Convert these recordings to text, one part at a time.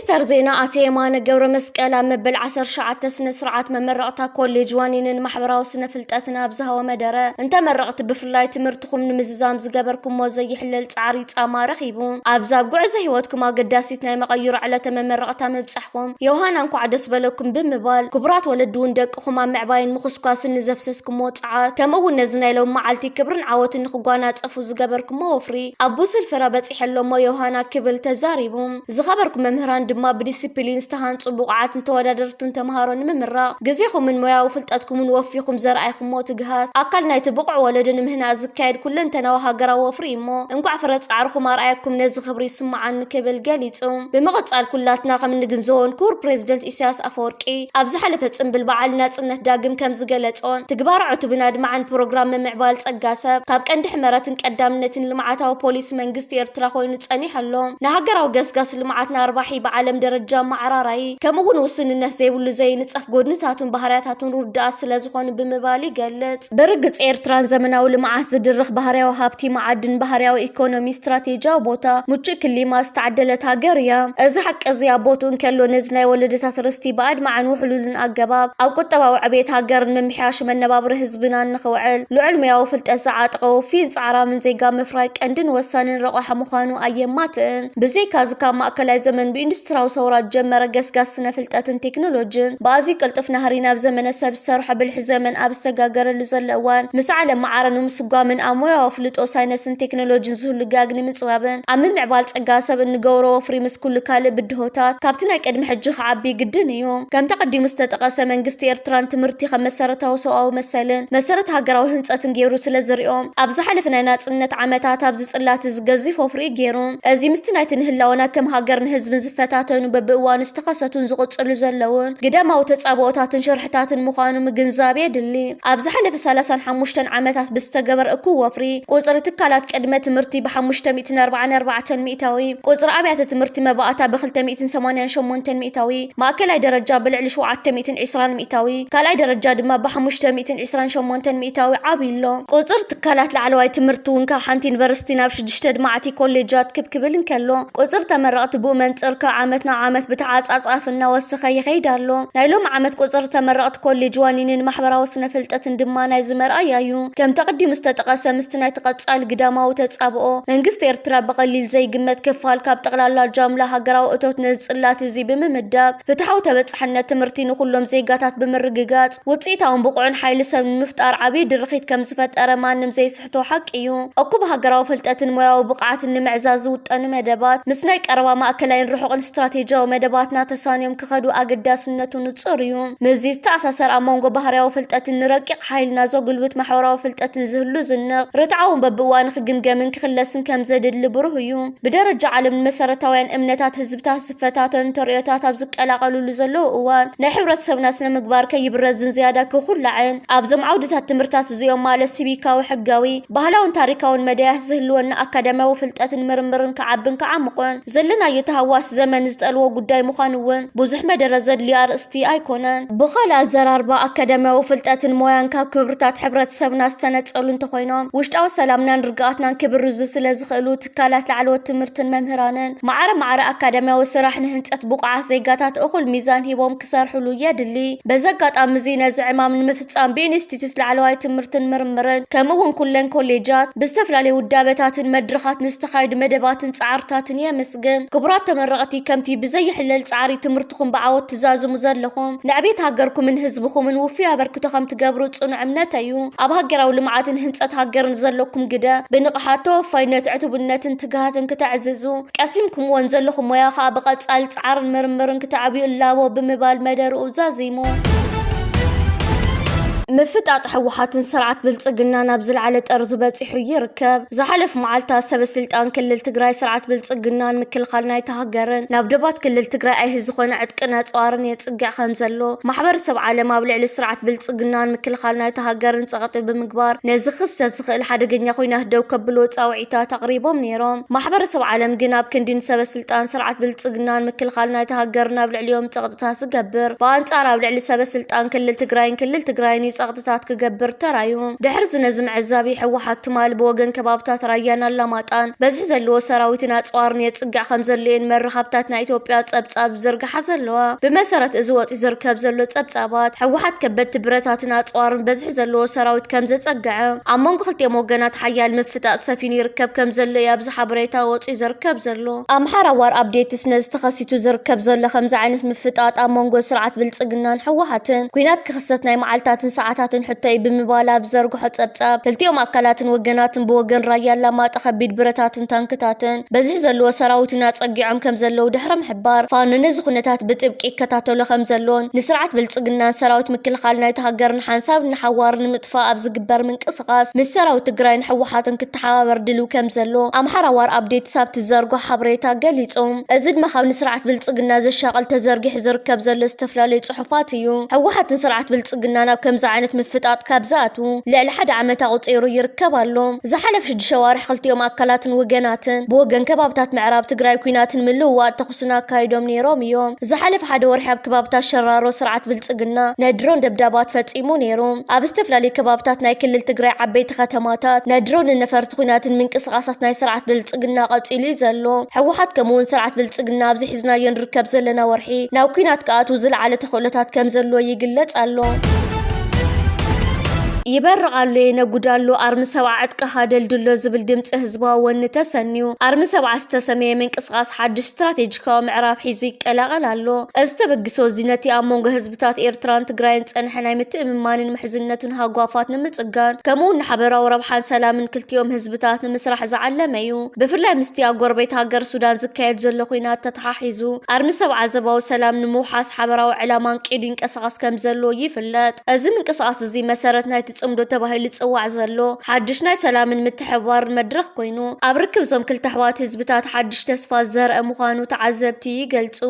ሚኒስተር ዜና ኣቶ የማነ ገብረ መስቀል ኣብ መበል ዓሰርተ ትሽዓተ ስነ ስርዓት መመረቕታ ኮሌጅ ዋኒንን ማሕበራዊ ስነ ፍልጠትን ኣብ ዝሃቦ መደረ፣ እንተመረቕቲ ብፍላይ ትምህርትኹም ንምዝዛም ዝገበርኩሞ ዘይሕለል ጻዕሪ ጻማ ረኺቡ። ኣብዛ ኣብ ጉዕዞ ህይወትኩም ኣገዳሲት ናይ መቐይሮ ዕለተ መመረቕታ ምብጻሕኩም ዮሃና እንኳዕ ደስ በለኩም ብምባል፣ ክቡራት ወለዲ እውን ደቅኹም ኣብ ምዕባይን ምኹስኳስን ንዘፍሰስኩሞ ጸዓት፣ ከምኡ እውን ነዚ ናይ ሎም መዓልቲ ክብርን ዓወትን ንኽጓናጸፉ ዝገበርኩሞ ወፍሪ ኣብ ብሱል ፍረ በጺሐ ኣሎ እሞ ዮሃና ክብል ተዛሪቡ። ዝኸበርኩም መምህራን ድማ ብዲሲፕሊን ዝተሃንጹ ብቑዓትን ተወዳደርትን ተምሃሮ ንምምራቕ ግዜኹምን ሞያዊ ፍልጠትኩምን ወፊኹም ዘርኣይኹሞ ትግሃት ኣካል ናይቲ ብቑዕ ወለዶ ንምህናጽ ዝካየድ ኩለንተናዊ ሃገራዊ ወፍሪ እሞ እንኳዕ ፍረ ጻዕርኹም ኣርኣየኩም ነዚ ክብሪ ይስምዓኒ ክብል ገሊጹ። ብምቕጻል ኩላትና ከም እንግንዘቦን ክቡር ፕሬዝደንት ኢሳያስ ኣፈወርቂ ኣብ ዝሓለፈ ጽንብል በዓል ናጽነት ዳግም ከም ዝገለጾን ትግባረ ዕቱብን ኣድማዕን ፕሮግራም ምምዕባል ጸጋ ሰብ ካብ ቀንዲ ሕመረትን ቀዳምነትን ልምዓታዊ ፖሊሲ መንግስቲ ኤርትራ ኮይኑ ጸኒሑ ኣሎ። ንሃገራዊ ገስጋስ ልምዓትና ኣርባሒ ብዓለም ደረጃ መዓራራይ ከምኡ እውን ውስንነት ዘይብሉ ዘይንጸፍ ጎድንታቱን ባህርያታቱን ርዱኣት ስለ ዝኾኑ ብምባል ይገልጽ። ብርግጽ ኤርትራን ዘመናዊ ልምዓት ዝድርኽ ባህርያዊ ሃብቲ መዓድን ባህርያዊ ኢኮኖሚ ስትራቴጂያዊ ቦታ ምቹእ ክሊማ ዝተዓደለት ሃገር እያ። እዚ ሓቂ እዚ ኣብ ቦትኡ እንከሎ ነዚ ናይ ወለዶታት ርስቲ ብኣድማዕን ውሕሉልን ኣገባብ ኣብ ቁጠባዊ ዕቤት ሃገርን ምምሕያሽ መነባብሮ ህዝብናን ንኽውዕል ልዑል ሙያዊ ፍልጠት ዝዓጠቐ ውፊን ጻዕራምን ዜጋ ምፍራይ ቀንድን ወሳንን ረቋሒ ምዃኑ ኣየማትእን። ብዘይካዚ ካብ ማእከላይ ዘመን ብኢንዱስትራዊ ሰውራ ዝጀመረ ገስጋስ ስነ ፍልጠትን ቴክኖሎጅን ብኣዝዩ ቅልጡፍ ናህሪ ናብ ዘመነ ሰብ ዝሰርሖ ብልሒ ዘመን ኣብ ዝተጋገረሉ ዘሎ እዋን ምስ ዓለም ማዕረ ንምስጓምን ኣብ ሞያዊ ኣፍልጦ ሳይነስን ቴክኖሎጅን ዝህሉ ጋግ ንምጽባብን ኣብ ምምዕባል ጸጋ ሰብ እንገብሮ ወፍሪ ምስ ኩሉ ካልእ ብድሆታት ካብቲ ናይ ቅድሚ ሕጂ ክዓቢ ግድን እዩ። ከምቲ ቀዲሙ ዝተጠቐሰ መንግስቲ ኤርትራን ትምህርቲ ከም መሰረታዊ ሰብኣዊ መሰልን መሰረት ሃገራዊ ህንጸትን ገይሩ ስለ ዝሪኦም ኣብ ዝሓለፈ ናይ ናጽነት ዓመታት ኣብዚ ጽላት እዚ ገዚፍ ወፍሪ ገይሩ። እዚ ምስቲ ናይቲ ንህላወና ከም ሃገር ንህዝብን ዝፈታተኑ በብእዋኑ ዝተኸሰቱን ዝቕጽሉ ዘለውን ግዳማዊ ተጻብኦታትን ሽርሕታትን ምዃኑ ምግንዛብ የድሊ። ኣብ ዝሓለፈ ሰላሳን ሓሙሽተን ዓመታት ብዝተገበረ እኩብ ወፍሪ ቁጽሪ ትካላት ቅድመ ትምህርቲ ብ ሓሙሽተ ሚእትን ኣርባዓን ኣርባዕተን ሚእታዊ፣ ቁጽሪ ኣብያተ ትምህርቲ መባእታ ብ ክልተ ሚእትን ሰማንያን ሸሞንተን ሚእታዊ፣ ማእከላይ ደረጃ ብልዕሊ ሸውዓተ ሚእትን ዕስራን ሚእታዊ፣ ካልኣይ ደረጃ ድማ ብ ሓሙሽተ ሚእትን ዕስራን ሸሞንተን ሚእታዊ ዓብዩ ኣሎ። ቁጽሪ ትካላት ላዕለዋይ ትምህርቲ እውን ካብ ሓንቲ ዩኒቨርሲቲ ናብ ሽዱሽተ ኣድማዕቲ ኮሌጃት ክብ ክብል እንከሎ፣ ቁጽሪ ተመረቕቲ ብኡ መንጽር ካብ ዓመት ናብ ዓመት ብተዓጻጻፊ እናወሰኸ ይኸይድ ኣሎ። ናይ ሎም ዓመት ቁጽሪ ተመረቕቲ ኮሌጅ ዋኒንን ማሕበራዊ ስነ ፍልጠትን ድማ ናይዚ መርኣያ እዩ። ከምቲ ኣቐዲሙ ዝተጠቐሰ ምስቲ ናይቲ ቀጻሊ ግዳማዊ ተጻብኦ መንግስቲ ኤርትራ ብቐሊል ዘይግመት ክፋል ካብ ጠቕላላ ጃምላ ሃገራዊ እቶት ነዚ ጽላት እዚ ብምምዳብ ፍትሓዊ ተበጻሕነት ትምህርቲ ንኹሎም ዜጋታት ብምርግጋጽ ውጽኢታውን ብቑዕን ሓይሊ ሰብ ንምፍጣር ዓብዪ ድርኺት ከም ዝፈጠረ ማንም ዘይስሕቶ ሓቂ እዩ። እኩብ ሃገራዊ ፍልጠትን ሞያዊ ብቕዓትን ንምዕዛዝ ዝውጠኑ መደባት ምስ ናይ ቀረባ ማእከላይን ርሑቕን ስትራቴጂያዊ መደባትና ተሳንዮም ክኸዱ ኣገዳስነቱ ንጹር እዩ። ምስዚ ዝተኣሳሰር ኣብ መንጎ ባህርያዊ ፍልጠትን ንረቂቕ ሓይልና ዘጉልብት ማሕበራዊ ፍልጠትን ዝህሉ ዝንቕ ርትዓውን በብእዋኑ ክግምገምን ክኽለስን ከም ዘድሊ ብሩህ እዩ። ብደረጃ ዓለም ንመሰረታውያን እምነታት ህዝብታት ዝፈታተኑ ተርእዮታት ኣብ ዝቀላቐሉሉ ዘለዉ እዋን ናይ ሕብረተሰብና ስነ ምግባር ከይብረዝን ዝያዳ ክኹላዕን ኣብዞም ዓውድታት ትምህርታት እዚኦም ማለት ሲቪካዊ፣ ሕጋዊ፣ ባህላውን ታሪካውን መዳያት ዝህልወና ኣካዳሚያዊ ፍልጠትን ምርምርን ክዓብን ክዓምቑን ዘለናዮ ተሃዋሲ ዘመን ዝጠልዎ ጉዳይ ምዃኑ እውን ብዙሕ መደረ ዘድልዮ ኣርእስቲ ኣይኮነን። ብኻልእ ኣዘራርባ ኣካዳሚያዊ ፍልጠትን ሞያን ካብ ክብርታት ሕብረተሰብና ዝተነጸሉ እንተኾይኖም ውሽጣዊ ሰላምናን ርግኣትናን ክብርዙ ስለ ዝኽእሉ ትካላት ላዕለዎት ትምህርትን መምህራንን ማዕረ ማዕረ ኣካዳሚያዊ ስራሕ ንህንጸት ብቑዓት ዜጋታት እኹል ሚዛን ሂቦም ክሰርሕሉ የድሊ። በዚ ኣጋጣሚ እዚ ነዚ ዕማም ንምፍጻም ብኢንስቲትዩት ላዕለዋይ ትምህርትን ምርምርን ከምኡ እውን ኩለን ኮሌጃት ብዝተፈላለዩ ውዳበታትን መድረኻት ንዝተኻየዱ መደባትን ጻዕርታትን የመስግን። ክቡራት ተመረቕቲ ከምቲ ብዘይሕለል ጻዕሪ ትምህርትኹም ብዓወት ትዛዝሙ ዘለኹም ንዕቤት ሃገርኩምን ህዝብኹምን ውፉይ ኣበርክቶ ከም ትገብሩ ጽኑዕ እምነተይ እዩ። ኣብ ሃገራዊ ልምዓትን ህንጸት ሃገርን ዘለኩም ግደ ብንቕሓት ተወፋይነት ዕቱብነትን ትግሃትን ክተዕዝዙ ቀሲምኩምዎን ዘለኹም ሞያ ኸኣ ብቐጻሊ ጻዕርን ምርምርን ክተዕብዩ እላቦ ብምባል መደርኡ ዛዚሙ። ምፍጣጥ ህወሓትን ስርዓት ብልጽግናን ኣብ ዝለዓለ ጠርዚ በጺሑ ይርከብ። ዝሓለፉ መዓልታት ሰበ ስልጣን ክልል ትግራይ ስርዓት ብልጽግናን ምክልኻል ናይታ ሃገርን ናብ ዶባት ክልል ትግራይ ኣይሂ ዝኾነ ዕጥቅን ኣጽዋርን የጽግዕ ከም ዘሎ ማሕበረሰብ ዓለም ኣብ ልዕሊ ስርዓት ብልጽግናን ምክልኻል ናይታ ሃገርን ጸቕጢ ብምግባር ነዚ ክስተት ዝኽእል ሓደገኛ ኹናት ደው ከብልዎ ጻውዒታት ኣቕሪቦም ነይሮም። ማሕበረሰብ ዓለም ግን ኣብ ክንዲ ንሰበ ስልጣን ስርዓት ብልጽግናን ምክልኻል ናይታ ሃገርን ኣብ ልዕሊኦም ጸቕጥታት ዝገብር ብኣንጻር ኣብ ልዕሊ ሰበ ስልጣን ክልል ትግራይን ክልል ትግራይን ጸቕጥታት ክገብር ተራዩ። ድሕሪ እዚ ነዚ ምዕዛቢ ህወሓት ትማል ብወገን ከባብታት ራያን ኣላማጣን በዝሒ ዘለዎ ሰራዊትን ኣጽዋርን የጽግዕ ከም ዘሎ'የን መራኸብታት ናይ ኢትዮጵያ ጸብጻብ ዝርግሓ ዘለዋ። ብመሰረት እዚ ወጺኡ ዝርከብ ዘሎ ጸብጻባት፣ ህወሓት ከበድቲ ብረታትን ኣጽዋርን በዝሒ ዘለዎ ሰራዊት ከም ዘጸግዐ፣ ኣብ መንጎ ክልቲኦም ወገናት ሓያል ምፍጣጥ ሰፊኑ ይርከብ ከም ዘሎ እዩ ኣብዚ ሓበሬታ ወጺኡ ዝርከብ ዘሎ። ኣምሓራ ዋር ኣፕዴትስ ነዚ ተኸሲቱ ዝርከብ ዘሎ ከምዚ ዓይነት ምፍጣጥ ኣብ መንጎ ስርዓት ብልጽግናን ህወሓትን ኲናት ክኽሰት ናይ መዓልታትን ሰዓታትን ሕቶ እዩ ብምባል ኣብ ዘርግሖ ጸብጻብ፣ ክልቲኦም ኣካላትን ወገናትን ብወገን ራያ ኣላማጣ ከቢድ ብረታትን ታንክታትን በዝሒ ዘለዎ ሰራዊትን ኣጸጊዖም ከም ዘለዉ ድሕሪ ምሕባር፣ ፋኖ ነዚ ኩነታት ብጥብቂ ይከታተሎ ከም ዘሎን ንስርዓት ብልጽግናን ሰራዊት ምክልኻል ናይታ ሃገር ንሓንሳብ ንሓዋር ንምጥፋእ ኣብ ዝግበር ምንቅስቓስ ምስ ሰራዊት ትግራይን ህወሓትን ክተሓባበር ድልው ከም ዘሎ ኣምሓራ ዋር ኣፕዴትስ ኣብቲ ዘርግሖ ሓበሬታ ገሊጹ። እዚ ድማ ካብ ንስርዓት ብልጽግና ዘሻቕል ተዘርጊሑ ዝርከብ ዘሎ ዝተፈላለዩ ጽሑፋት እዩ። ህወሓትን ስርዓት ብልጽግናን ኣብ ከምዚ ዓይነት ምፍጣጥ ካብ ዝኣትዉ ልዕሊ ሓደ ዓመት ኣቑጺሩ ይርከብ ኣሎ። ዝሓለፈ ሽዱሽተ ኣዋርሕ ክልቲኦም ኣካላትን ወገናትን ብወገን ከባብታት ምዕራብ ትግራይ ኲናትን ምልውዋጥ ተኹስን ኣካይዶም ነይሮም እዮም። ዝሓለፈ ሓደ ወርሒ ኣብ ከባብታት ሸራሮ ስርዓት ብልጽግና ናይ ድሮን ደብዳባት ፈጺሙ ነይሩ። ኣብ ዝተፈላለዩ ከባብታት ናይ ክልል ትግራይ ዓበይቲ ከተማታት ናይ ድሮንን ነፈርቲ ኲናትን ምንቅስቓሳት ናይ ስርዓት ብልጽግና ቀጺሉ እዩ ዘሎ። ህወሓት ከምኡ እውን ስርዓት ብልጽግና ኣብዚ ሒዝናዮ ንርከብ ዘለና ወርሒ ናብ ኲናት ክኣትዉ ዝለዓለ ተኽእሎታት ከም ዘሎ ይግለጽ ኣሎ። ይበርቕ ኣሎ፣ የነጉድ ኣሎ፣ ኣርሚ ሰብዓ ዕጥቅኻ ደልድሎ ዝብል ድምፂ ህዝባዊ ወኒ ተሰንዩ። ኣርሚ ሰብዓ ዝተሰመየ ምንቅስቓስ ሓድሽ ስትራቴጂካዊ ምዕራፍ ሒዙ ይቀላቐል ኣሎ። እዚ ተበግሶ እዚ ነቲ ኣብ መንጎ ህዝብታት ኤርትራን ትግራይን ዝጸንሐ ናይ ምትእምማንን ምሕዝነትን ሃጓፋት ንምጽጋን፣ ከምኡ እውን ንሓበራዊ ረብሓን ሰላምን ክልቲኦም ህዝብታት ንምስራሕ ዝዓለመ እዩ። ብፍላይ ምስቲ ኣብ ጎረቤት ሃገር ሱዳን ዝካየድ ዘሎ ኲናት ተተሓሒዙ፣ ኣርሚ ሰብዓ ዞባዊ ሰላም ንምውሓስ ሓበራዊ ዕላማ ኣንቂዱ ይንቀሳቐስ ከም ዘሎ ይፍለጥ። እዚ ምንቅስቓስ እዚ መሰረት ናይቲ ጽምዶ ተባሂሉ ዝጽዋዕ ዘሎ ሓድሽ ናይ ሰላምን ምትሕብባርን መድረኽ ኮይኑ፣ ኣብ ርክብ እዞም ክልተ ኣሕዋት ህዝብታት ሓድሽ ተስፋ ዘርአ ምዃኑ ተዓዘብቲ ይገልጹ።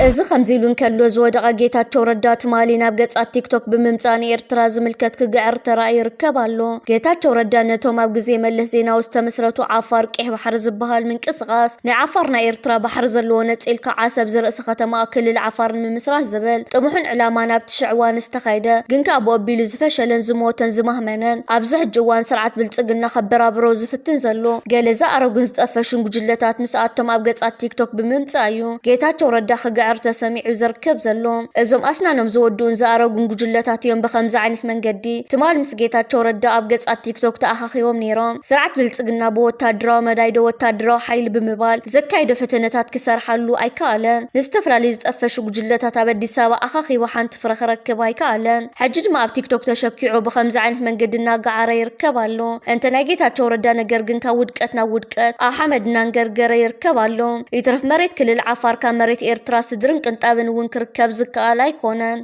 እዚ ከምዚ ኢሉ እንከሎ፣ ዝወደቐ ጌታቸው ረዳ ትማሊ ናብ ገጻት ቲክቶክ ብምምጻእ ንኤርትራ ዝምልከት ክግዕር ተራእዩ ይርከብ ኣሎ። ጌታቸው ረዳ ነቶም ኣብ ግዜ መለስ ዜናዊ ዝተመስረቱ ዓፋር ቀይሕ ባሕሪ ዝበሃል ምንቅስቓስ፣ ናይ ዓፋር ናይ ኤርትራ ባሕሪ ዘለዎ ነጺልካ ዓሰብ ዝርእሲ ከተማ ክልል ዓፋር ንምምስራት ዝብል ጥሙሕን ዕላማን ኣብቲ ሽዕ እዋን ዝተኻየደ፣ ግን ከኣ ብኡ ኣቢሉ ዝፈሸለን ዝሞተን ዝማህመነን፣ ኣብዚ ሕጂ እዋን ስርዓት ብልጽግና ከበራብሮ ዝፍትን ዘሎ፣ ገለ ዝኣረጉን ዝጠፈሹን ጉጅለታት ምስኣቶም ኣብ ገጻት ቲክቶክ ብምምጻእ እዩ ጌታቸው ረዳ ክግዕር ተሰሚዑ ዝርከብ ዘሎ። እዞም ኣስናኖም ዝወድኡን ዝኣረጉን ጉጅለታት እዮም ብኸምዚ ዓይነት መንገዲ ትማል ምስ ጌታቸው ረዳ ኣብ ገጻት ቲክቶክ ተኣኻኺቦም ነይሮም። ስርዓት ብልጽግና ብወታደራዊ መዳይ ዶ ወታደራዊ ሓይሊ ብምባል ዘካየዶ ፈተነታት ክሰርሓሉ ኣይከኣለን። ንዝተፈላለዩ ዝጠፈሹ ጉጅለታት ኣብ ኣዲስ ኣበባ ኣኻኺቡ ሓንቲ ፍረ ክረክብ ኣይከኣለን። ሕጂ ድማ ኣብ ቲክቶክ ተሸኪዑ ብኸምዚ ዓይነት መንገዲ እናገዓረ ይርከብ ኣሎ። እንተ ናይ ጌታቸው ረዳ ነገር ግን ካብ ውድቀት ናብ ውድቀት ኣብ ሓመድ እናንገርገረ ይርከብ ኣሎ። ይትረፍ መሬት ክልል ዓፋር ካብ መሬት ኤርትራ ስድርን ቅንጣብን እውን ክርከብ ዝከኣል ኣይኮነን።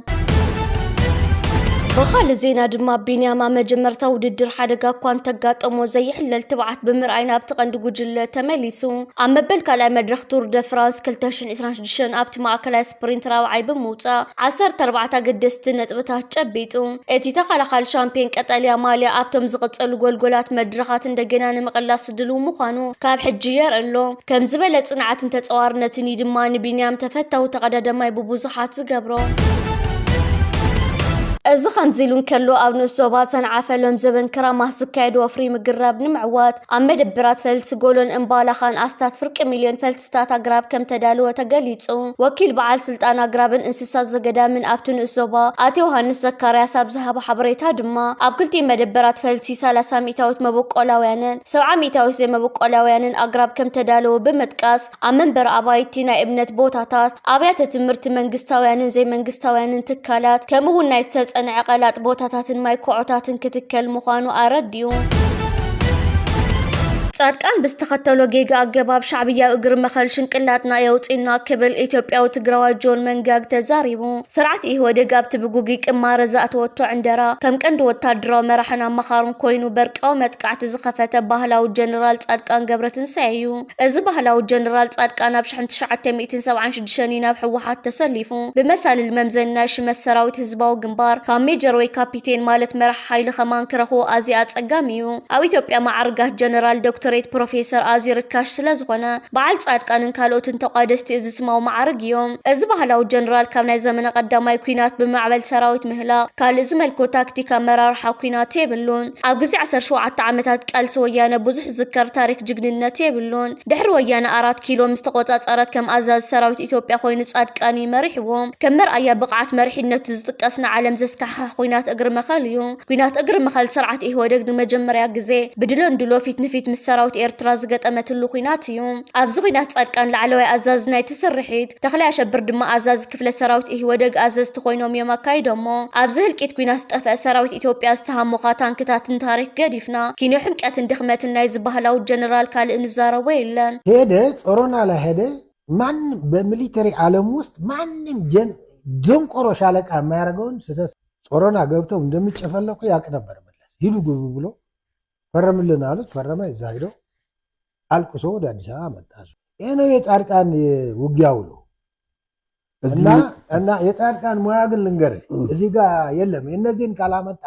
ብኻልእ ዜና ድማ፣ ቢንያም ኣብ መጀመርታ ውድድር ሓደጋ እኳ እንተጋጠሞ፣ ዘይሕለል ትብዓት ብምርኣይ ናብቲ ቀንዲ ጉጅለ ተመሊሱ። ኣብ መበል ካልኣይ መድረኽ ቱር ደ ፍራንስ ክልተ ሽሕን ዕስራን ሽዱሽተን ኣብቲ ማእከላይ ስፕሪንት ራብዓይ ብምውጻእ፣ ዓሰርተ ኣርባዕተ ኣገደስቲ ነጥብታት ጨቢጡ። እቲ ተኸላኻሊ ሻምፒዮን ቀጠልያ ማልያ ኣብቶም ዝቕጽሉ ጎልጎላት መድረኻት እንደገና ንምቕላስ ድሉው ምዃኑ ካብ ሕጂ የርኢ ኣሎ። ከም ዝበለ ጽንዓትን ተጸዋርነትን እዩ ድማ ንቢንያም ተፈታዊ ተቐዳዳማይ ብብዙሓት ዝገብሮ። እዚ ከምዚ ኢሉ እንከሎ፣ ኣብ ንኡስ ዞባ ሰንዓ ፈሎም ዘበን ክራማት ዝካየድ ወፍሪ ምግራብ ንምዕዋት፣ ኣብ መደብራት ፈልሲ ጎሎን እምባላኻን ኣስታት ፍርቂ ሚልዮን ፈልስታት ኣግራብ ከም ተዳለወ ተገሊጹ። ወኪል በዓል ስልጣን ኣግራብን እንስሳት ዘገዳምን ኣብቲ ንኡስ ዞባ ኣቶ ዮሃንስ ዘካርያስ ኣብ ዝሃቦ ሓበሬታ ድማ፣ ኣብ ክልቲኡ መደብራት ፈልሲ ሰላሳ ሚእታዊት መበቆላውያንን ሰብዓ ሚእታዊት ዘይመበቆላውያንን ኣግራብ ከም ተዳለወ ብምጥቃስ፣ ኣብ መንበሪ ኣባይቲ፣ ናይ እምነት ቦታታት፣ ኣብያተ ትምህርቲ መንግስታውያንን ዘይመንግስታውያንን ትካላት፣ ከምኡ እውን ናይ ዝተጸንዐ ቀላጥ ቦታታትን ማይ ኮዖታትን ክትከል ምዃኑ ኣረዲኡ። ጻድቃን ብዝተኸተሎ ጌጋ ኣገባብ ሻዕብያ እግሪ መኸል ሽንቅላጥና የውጽእና ክብል ኢትዮጵያዊ ትግራዋይ ጆን መንጋግ ተዛሪቡ። ስርዓት ኢህወዴግ ኣብቲ ብጉጉይ ቅማረ ዝኣተወቶ ዕንደራ ከም ቀንዲ ወታደራዊ መራሕን ኣመኻርን ኮይኑ በርቃዊ መጥቃዕቲ ዝኸፈተ ባህላዊ ጀነራል ጻድቃን ገብረትንሳኤ እዩ። እዚ ባህላዊ ጀነራል ጻድቃን ኣብ ሽሕን ትሽዓተ ሚእትን ሰብዓን ሽዱሽተን እዩ ናብ ህወሓት ተሰሊፉ። ብመሳልል መምዘኒ ናይ ሽመት ሰራዊት ህዝባዊ ግንባር፣ ካብ ሜጀር ወይ ካፒቴን ማለት መራሕ ሓይሊ ከማን ክረኽቦ ኣዝዩ ኣጸጋሚ እዩ። ኣብ ኢትዮጵያ ማዕርጋት ጀነራል ዶክተር ዶክተሬት ፕሮፌሰር ኣዝዩ ርካሽ ስለ ዝኾነ፣ በዓል ጻድቃንን ካልኦትን ተቋደስቲ እዚ ስማዊ መዓርግ እዮም። እዚ ባህላዊ ጀነራል ካብ ናይ ዘመነ ቀዳማይ ኲናት ብማዕበል ሰራዊት ምህላቕ ካልእ ዝመልኮ ታክቲክ ኣመራርሓ ኲናት የብሉን። ኣብ ግዜ ዓሰርተ ሸውዓተ ዓመታት ቃልሲ ወያነ ብዙሕ ዝዝከር ታሪክ ጅግንነት የብሉን። ድሕሪ ወያነ ኣራት ኪሎ ምስ ተቖጻጸረት ከም ኣዛዚ ሰራዊት ኢትዮጵያ ኮይኑ ጻድቃን እዩ መሪሕዎም። ከም መርኣያ ብቕዓት መሪሕነቱ ዝጥቀስ ንዓለም ዘስካሕክሕ ኲናት እግሪ መኸል እዩ። ኲናት እግሪ መኸል ስርዓት ኢህወደግ ንመጀመርያ ግዜ ብድሎን ድሎ ፊት ንፊት ምስ ሰራዊት ኤርትራ ዝገጠመትሉ ኲናት እዩ። ኣብዚ ኲናት ጻድቃን ላዕለዋይ ኣዛዚ ናይቲ ስርሒት፣ ተኽላይ ኣሸብር ድማ ኣዛዚ ክፍለ ሰራዊት ኢህወደግ ኣዘዝቲ ኮይኖም እዮም ኣካይዶሞ። ኣብዚ ህልቂት ኲናት ዝጠፍአ ሰራዊት ኢትዮጵያ ዝተሃሞኻ ታንክታትን ታሪክ ገዲፍና፣ ኪኖ ሕምቀትን ድኽመትን ናይዚ ባህላዊ ጀነራል ካልእ ንዛረቦ የለን። ሄደ ጾሮና ላይ ሄደ ማን በሚሊተሪ ዓለም ውስጥ ማንም ጀን ደንቆሮ ሻለቃ የማያደርገውን ስህተት ጾሮና ገብተው እንደሚጨፈለቁ ያውቅ ነበር። መለስ ሂዱ ግቡ ብሎ ፈረምልን አሉት። ፈረመ። እዛ ሄዶ አልቅሶ ወደ አዲስ አበባ መጣ። ይህ ነው የጻድቃን ውጊያ ውሎ። እና እና የጻድቃን ሙያ ግን ልንገርህ እዚህ ጋር የለም። የእነዚህን ካላመጣ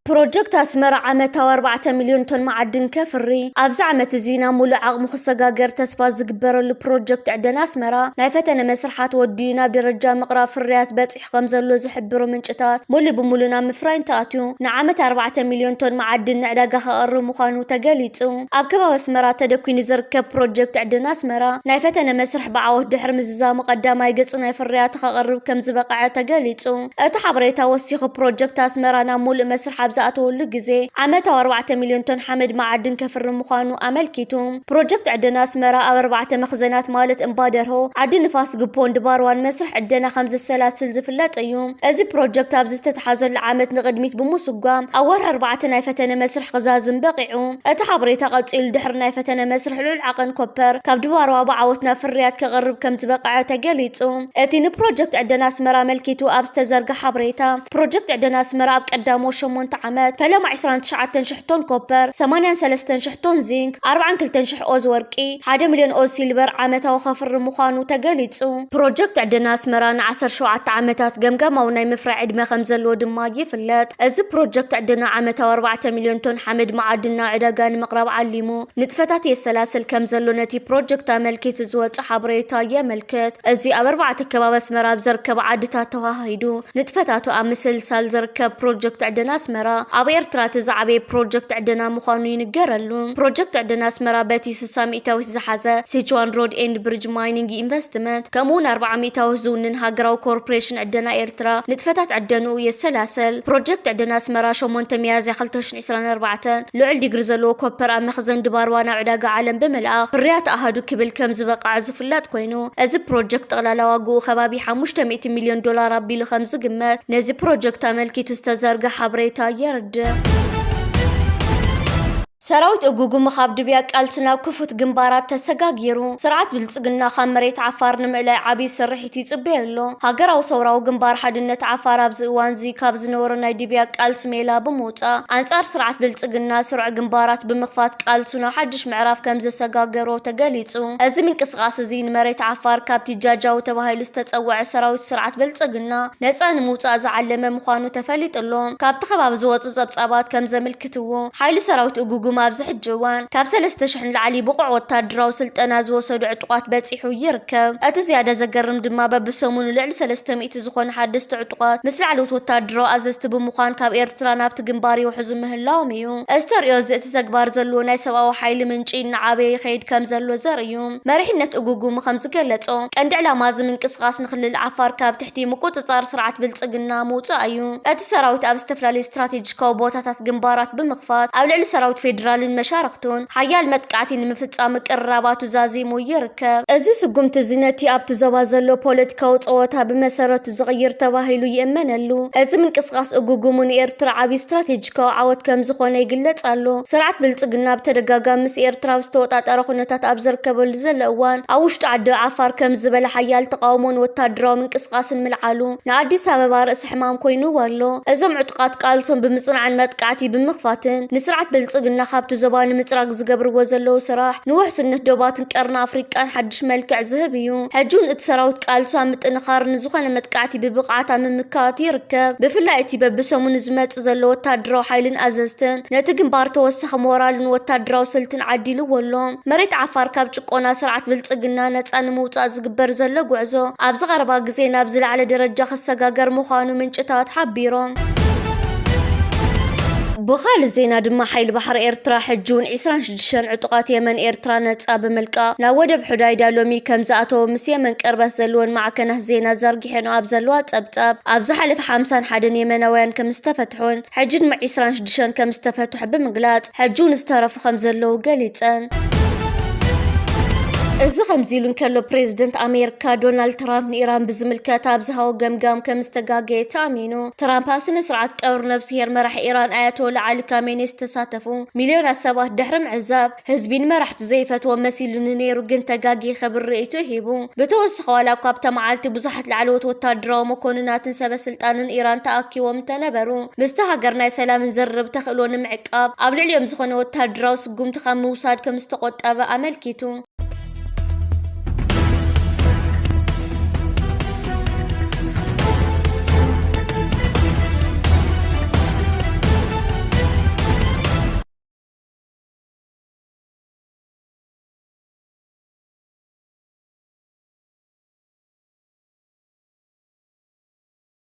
ፕሮጀክት ኣስመራ ዓመታዊ ኣርባዕተ ሚልዮን ቶን መዓድን ከፍሪ። ኣብዚ ዓመት እዚ ናብ ሙሉእ ዓቕሙ ክሰጋገር ተስፋ ዝግበረሉ ፕሮጀክት ዕደና ኣስመራ ናይ ፈተነ መስርሓት ወዲኡ ናብ ደረጃ ምቕራብ ፍርያት በፂሑ ከም ዘሎ ዝሕብሩ ምንጭታት፣ ሙሉእ ብሙሉእ ናብ ምፍራይ እንተኣትዩ ንዓመት ኣርባዕተ ሚልዮን ቶን መዓድን ንዕዳጋ ከቕርብ ምዃኑ ተገሊጹ። ኣብ ከባቢ ኣስመራ ተደኲኑ ዝርከብ ፕሮጀክት ዕደና ኣስመራ ናይ ፈተነ መስርሕ ብዓወት ድሕሪ ምዝዛሙ ቀዳማይ ገጽ ናይ ፍርያቱ ከቕርብ ከም ዝበቕዐ ተገሊጹ። እቲ ሓበሬታ ወሲኹ ፕሮጀክት ኣስመራ ናብ ሙሉእ መስርሕ ኣብ ዝኣተወሉ ግዜ ዓመታዊ ኣርባዕተ ሚልዮን ቶን ሓመድ መዓድን ከፍሪ ምዃኑ ኣመልኪቱ። ፕሮጀክት ዕደና ኣስመራ ኣብ ኣርባዕተ መኽዘናት ማለት እምባደርሆ፣ ዓዲ ንፋስ፣ ግፖን ድባርዋን መስርሕ ዕደና ከም ዘሰላስል ዝፍለጥ እዩ። እዚ ፕሮጀክት ኣብ ዝተተሓዘሉ ዓመት ንቕድሚት ብምስጓም ኣብ ወርሒ ኣርባዕተ ናይ ፈተነ መስርሕ ክዛዝም በቒዑ። እቲ ሓበሬታ ቀጺሉ ድሕሪ ናይ ፈተነ መስርሕ ልዑል ዓቐን ኮፐር ካብ ድባርዋ ብዓወት ናብ ፍርያት ከቕርብ ከም ዝበቕዐ ተገሊጹ። እቲ ንፕሮጀክት ዕደና ኣስመራ ኣመልኪቱ ኣብ ዝተዘርግሐ ሓበሬታ፣ ፕሮጀክት ዕደና ኣስመራ ኣብ ቀዳሞ ሸሞንተ ዓመት ፈለማ ዕስራን ትሽዓተን ሽሕ ቶን ኮፐር፣ ሰማንያን ሰለስተን ሽሕ ቶን ዚንክ፣ ኣርባዓን ክልተን ሽሕ ኦዝ ወርቂ፣ ሓደ ሚልዮን ኦዝ ሲልቨር ዓመታዊ ከፍሪ ምዃኑ ተገሊጹ። ፕሮጀክት ዕደና ኣስመራ ንዓሰርተ ሸውዓተ ዓመታት ገምጋማዊ ናይ ምፍራይ ዕድመ ከም ዘለዎ ድማ ይፍለጥ። እዚ ፕሮጀክት ዕደና ዓመታዊ ኣርባዕተ ሚልዮን ቶን ሓመድ መዓድን ናብ ዕዳጋ ንምቕራብ ዓሊሙ ንጥፈታት የሰላስል ከም ዘሎ ነቲ ፕሮጀክት ኣመልኪቱ ዝወጸ ሓበሬታ የመልክት። እዚ ኣብ ኣርባዕተ ከባቢ ኣስመራ ኣብ ዝርከባ ዓድታት ተዋሃሂዱ ንጥፈታቱ ኣብ ምስልሳል ዝርከብ ፕሮጀክት ዕደና ኣስመራ ኣብ ኤርትራ እቲ ዝዓበየ ፕሮጀክት ዕደና ምዃኑ ይንገረሉ። ፕሮጀክት ዕደና ኣስመራ በቲ ስሳ ሚእታዊት ዝሓዘ ሲችዋን ሮድ ኤንድ ብሪጅ ማይኒንግ ኢንቨስትመንት ከምኡውን ኣርባዓ ሚእታዊት ዝውንን ሃገራዊ ኮርፖሬሽን ዕደና ኤርትራ ንጥፈታት ዕደንኡ የሰላሰል። ፕሮጀክት ዕደና ኣስመራ ሸሞንተ ሚያዝያ ክልተ ሽሕን ዕስራን ኣርባዕተን ልዑል ዲግሪ ዘለዎ ኮፐር ኣብ መኽዘን ድባርዋ ናብ ዕዳጋ ዓለም ብምልኣኽ ፍርያት ኣሃዱ ክብል ከም ዝበቕዐ ዝፍለጥ ኮይኑ፣ እዚ ፕሮጀክት ጠቕላላ ዋግኡ ከባቢ ሓሙሽተ ሚእቲ ሚልዮን ዶላር ኣቢሉ ከም ዝግመት ነዚ ፕሮጀክት ኣመልኪቱ ዝተዘርግሐ ሓበሬታ የርድእ። ሰራዊት እጉጉም ካብ ድብያ ቃልሲ ናብ ክፉት ግንባራት ተሰጋጊሩ። ስርዓት ብልጽግና ካብ መሬት ዓፋር ንምእላይ ዓብዪ ስርሒት ይጽበዮ ኣሎ። ሃገራዊ ሰውራዊ ግንባር ሓድነት ዓፋር ኣብዚ እዋንዚ ካብ ዝነበሮ ናይ ድብያ ቃልሲ ሜላ ብምውጻእ ኣንጻር ስርዓት ብልጽግና ስሩዕ ግንባራት ብምኽፋት ቃልሱ ናብ ሓድሽ ምዕራፍ ከም ዘሰጋገሮ ተገሊጹ። እዚ ምንቅስቓስ እዚ ንመሬት ዓፋር ካብቲ ጃጃው ተባሂሉ ዝተጸውዐ ሰራዊት ስርዓት ብልጽግና ነጻ ንምውጻእ ዝዓለመ ምዃኑ ተፈሊጡ ኣሎ። ካብቲ ከባቢ ዝወጹ ጸብጻባት ከም ዘመልክትዎ፣ ሓይሊ ሰራዊት እጉጉም ኣብዚ ሕጂ እዋን ካብ ሰለስተ ሽሕ ንላዕሊ ብቑዕ ወታደራዊ ስልጠና ዝወሰዱ ዕጡቓት በጺሑ ይርከብ። እቲ ዝያዳ ዘገርም ድማ በብሰሙኑ ልዕሊ ሰለስተ ሚእቲ ዝኾኑ ሓደስቲ ዕጡቓት ምስ ላዕለዎት ወታደራዊ ኣዘዝቲ ብምዃን ካብ ኤርትራ ናብቲ ግንባር ይውሕዙ ምህላዎም እዩ። እዚ ተርእዮ እዚ እቲ ተግባር ዘለዎ ናይ ሰብኣዊ ሓይሊ ምንጪ እናዓበየ ይኸይድ ከም ዘሎ ዘርኢ እዩ። መሪሕነት እጉጉም ከም ዝገለጾ፣ ቀንዲ ዕላማ እዚ ምንቅስቓስ ንክልል ዓፋር ካብ ትሕቲ ምቁጽጻር ስርዓት ብልጽግና ምውጻእ እዩ። እቲ ሰራዊት ኣብ ዝተፈላለዩ ስትራቴጂካዊ ቦታታት ግንባራት ብምኽፋት ኣብ ልዕሊ ሰራዊት ፌዴራልን መሻርኽቱን ሓያል መጥቃዕቲ ንምፍጻም ምቅርራባቱ ዛዚሙ ይርከብ። እዚ ስጉምቲ እዚ ነቲ ኣብቲ ዞባ ዘሎ ፖለቲካዊ ጸወታ ብመሰረቱ ዝቕይር ተባሂሉ ይእመነሉ። እዚ ምንቅስቓስ እጉጉሙ ንኤርትራ ዓቢ ስትራቴጂካዊ ዓወት ከም ዝኾነ ይግለጽ ኣሎ። ስርዓት ብልጽግና ብተደጋጋሚ ምስ ኤርትራ ኣብ ዝተወጣጠረ ኩነታት ኣብ ዝርከበሉ ዘሎ እዋን፣ ኣብ ውሽጢ ዓዲ ዓፋር ከም ዝበለ ሓያል ተቓውሞን ወታደራዊ ምንቅስቓስን ምልዓሉ ንኣዲስ ኣበባ ርእሲ ሕማም ኮይንዎ ኣሎ። እዞም ዕጡቓት ቃልሶም ብምጽናዕን መጥቃዕቲ ብምኽፋትን ንስርዓት ብልጽግና ኣብቲ ዞባ ንምጽራግ ዝገብርዎ ዘለዉ ስራሕ ንውሕስነት ዶባትን ቀርኒ ኣፍሪቃን ሓድሽ መልክዕ ዝህብ እዩ። ሕጂ እውን እቲ ሰራዊት ቃልሱ ኣብ ምጥንኻር ንዝኾነ መጥቃዕቲ ብብቕዓት ኣብ ምምካት ይርከብ። ብፍላይ እቲ በብሰሙኑ ዝመጽእ ዘሎ ወታደራዊ ሓይልን ኣዘዝትን ነቲ ግንባር ተወሳኺ ሞራልን ወታደራዊ ስልትን ዓዲልዎ ኣሎ። መሬት ዓፋር ካብ ጭቆና ስርዓት ብልጽግና ነጻ ንምውጻእ ዝግበር ዘሎ ጉዕዞ ኣብዚ ቀረባ ግዜ ናብ ዝለዓለ ደረጃ ክሰጋገር ምዃኑ ምንጭታት ሓቢሮም። ብኻልእ ዜና ድማ ሓይሊ ባሕሪ ኤርትራ ሕጂ እውን ዒስራን ሽዱሽተን ዕጡቓት የመን ኤርትራ ነጻ ብምልቃቕ ናብ ወደብ ሑዳይዳ ሎሚ ከም ዝኣተወ ምስ የመን ቅርበት ዘለወን ማዕከናት ዜና ዘርጊሐንኦ ኣብ ዘለዋ ጸብጻብ ኣብ ዝሓለፈ ሓምሳን ሓደን የመናውያን ከም ዝተፈትሑን ሕጂ ድማ ዒስራን ሽዱሽተን ከም ዝተፈትሑ ብምግላጽ ሕጂ እውን ዝተረፉ ከም ዘለዉ ገሊጸን። እዚ ከምዚ ኢሉ እንከሎ ፕሬዝደንት ኣሜሪካ ዶናልድ ትራምፕ ንኢራን ብዝምልከት ኣብ ዝሃቦ ገምጋም ከም ዝተጋገየ ተኣሚኑ። ትራምፕ ኣብ ስነ ስርዓት ቀብሪ ነብስሄር መራሒ ኢራን ኣያቶላ ዓሊ ካሜኒ ዝተሳተፉ ሚልዮናት ሰባት ድሕሪ ምዕዛብ ህዝቢ ንመራሕቱ ዘይፈትዎም መሲሉኒ ነይሩ ግን ተጋጊየ ክብል ርእይቶ ሂቡ። ብተወሳኺ ዋላ እኳ ኣብታ መዓልቲ ብዙሓት ላዕለዎት ወታደራዊ መኮንናትን ሰበ ስልጣንን ኢራን ተኣኪቦም እንተነበሩ ምስቲ ሃገር ናይ ሰላምን ዘርርብ ተኽእሎ ንምዕቃብ ኣብ ልዕሊኦም ዝኾነ ወታደራዊ ስጉምቲ ካብ ምውሳድ ከም ዝተቆጠበ ኣመልኪቱ።